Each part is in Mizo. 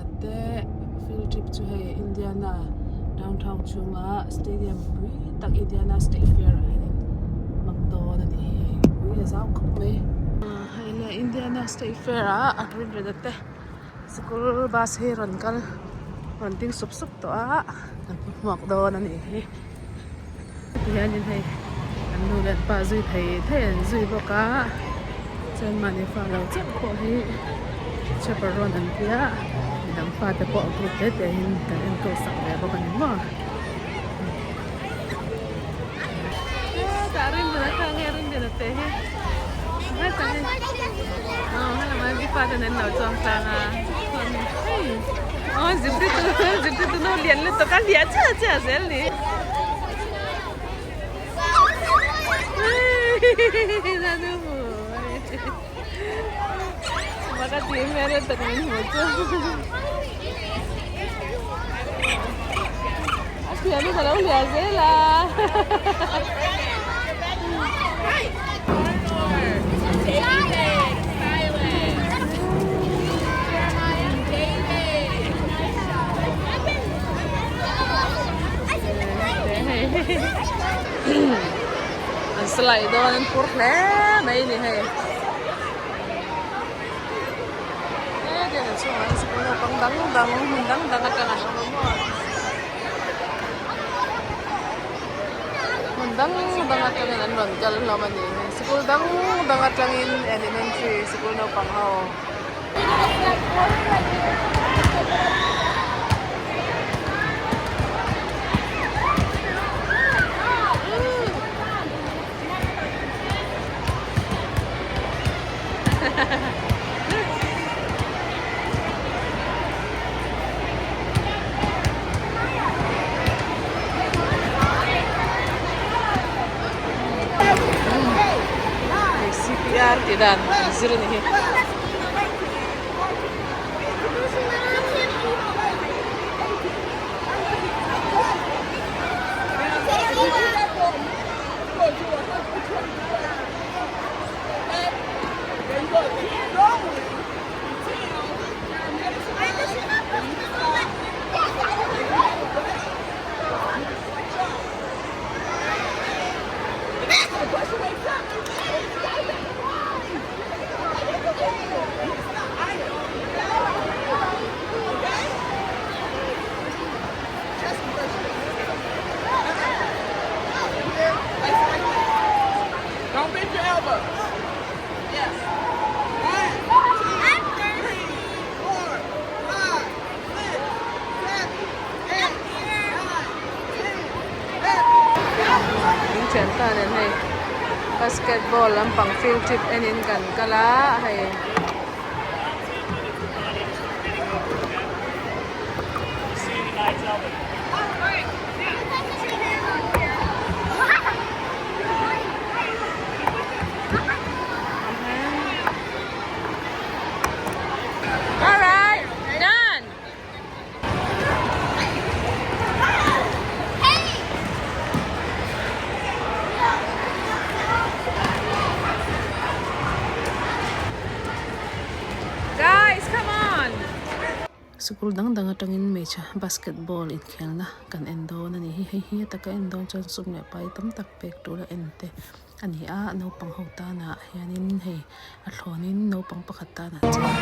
Rinliana te field trip chu hei Indiana downtown chhunga stadium pui tak Indiana state fair ah hianin hmang dawn a ni hi hei pui a zau khawp mai. Hei le Indiana state fair ah Rinliana te sikul bus hi rawn kal rawn ding sup sup tawh a an hmuak dawn a nih hi. Heti hianin hei an nu leh an pa zui thei thei an zui bawk a chuan mahni fa lo chauh pawh hi chaperone an tia midang fate pawh group te te in kan enkawl sak ve bawk a ni maw. Hetah rindan a kha nge rindan a te hi aw helama mi fate an lo chuang tlang a chuan hei aw zirtirtu zirtirtu nu lian lutuk a hliah chiah chiah zel ni. An slide dawn an phur hle mai a ni hei hetiang chhungah hian sikul naupang dang dang hmun dang dang atang an awm a maw hmun dang dang atangin an rawn kal hlawm a ni sikul dang dang atangin elementary sikul naupang ho. CPR tih dan an zir a ni hi. Thianpa nen hei basketball lampang field trip enin kan kal a hei. Sikul dang dang atangin hmeichhe basketball inkhelna kan en dawn a ni hi hei hi a taka en dawn chuan sum leh pai tam tak pek tura en te a ni a naupang ho tanah hianin hei a thlawnin naupang pakhat tanah chuan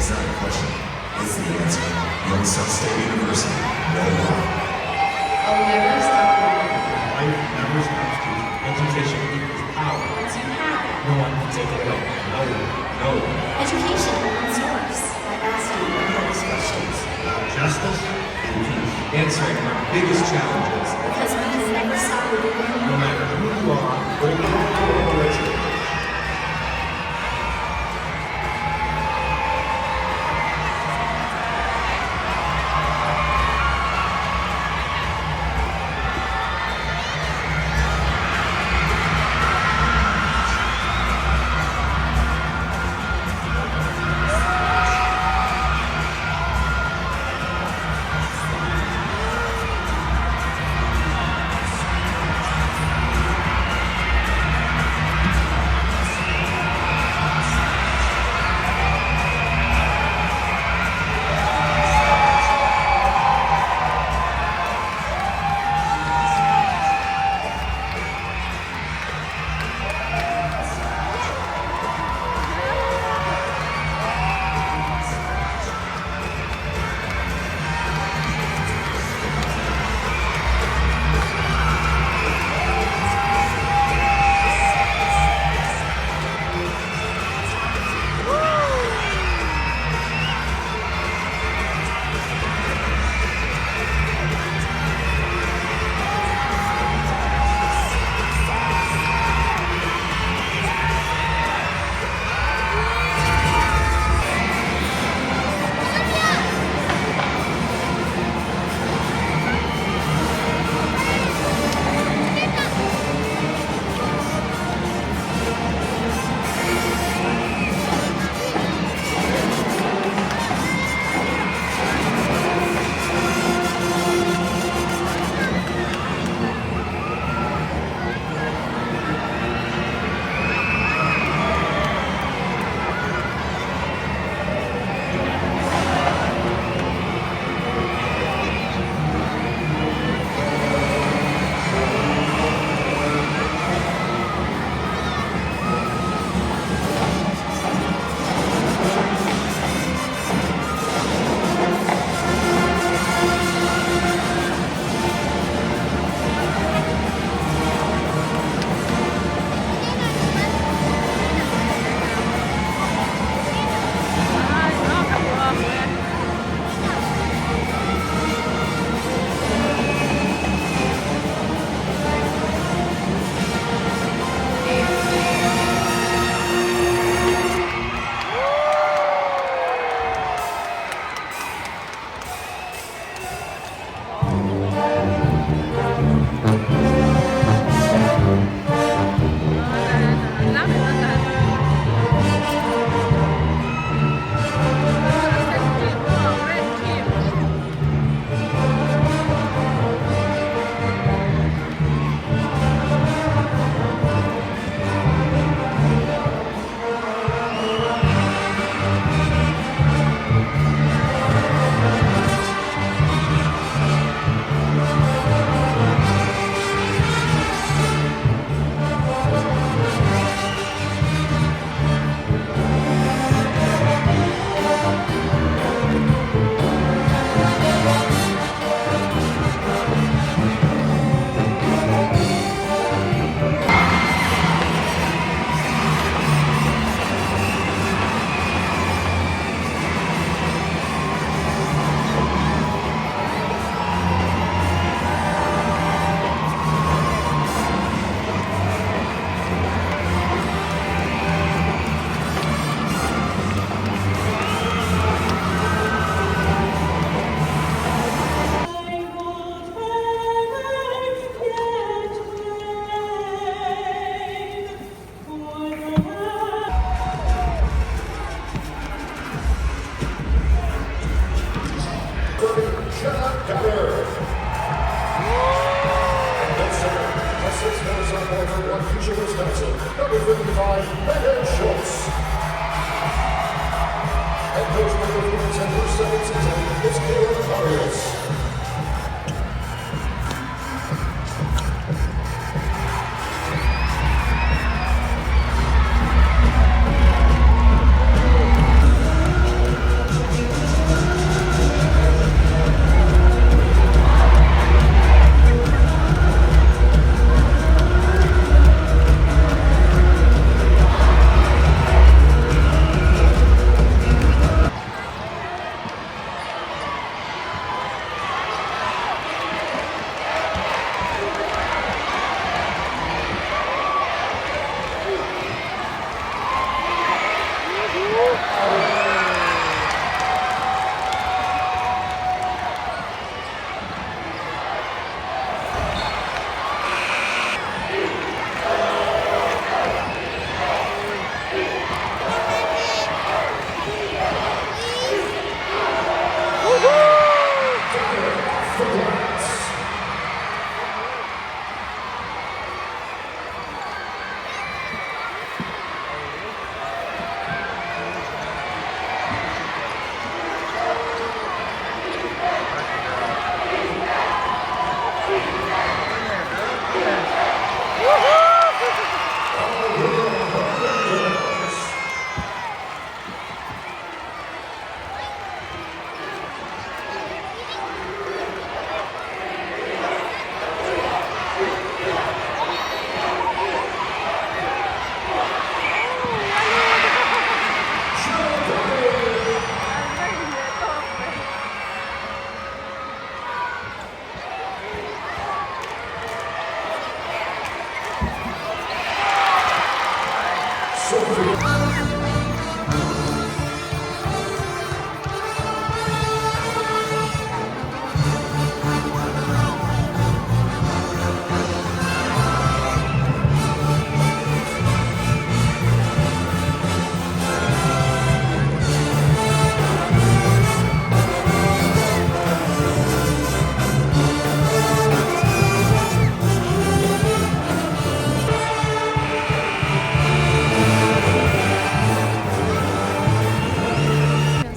It's not a question, it's the answer. Young Sun State University, no lie. I'll never stop learning. Life never stops teaching. Education equals power. Once you have it, No one can take it away. No one. No one. education opens doors by asking those questions. Justice and peace. Answering our biggest challenges. Because we can never stop learning. No matter who you are, Bring affordable education. Jenna Keller. And at center, a 6'4 sophomore from Waukesha, Wisconsin, number 55, Megan Schultz. Head coach Michael Phoenix and her second season is Caleb Arias.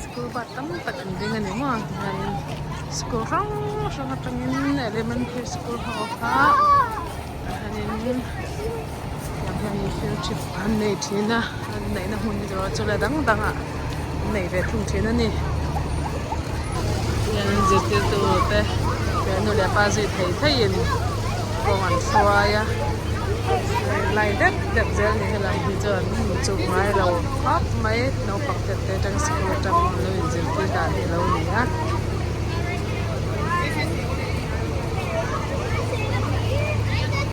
School bus tam tak an ding a ni maw tihianin school hrang hrang atangin elementary school ho kha tihianin tiang hianin field trip an nei thin a an neihna hmun hi chu la dang dangah an nei ve thung thin a ni tihianin zirtirtu te leh nu leh pa zui thei theiin kawng an hruai a lai dep dep zel ni helai hi chuan chuk ngai lo khawp mai naupang te te atang sikul atang an lo inzirtir dan hi a lo ni a.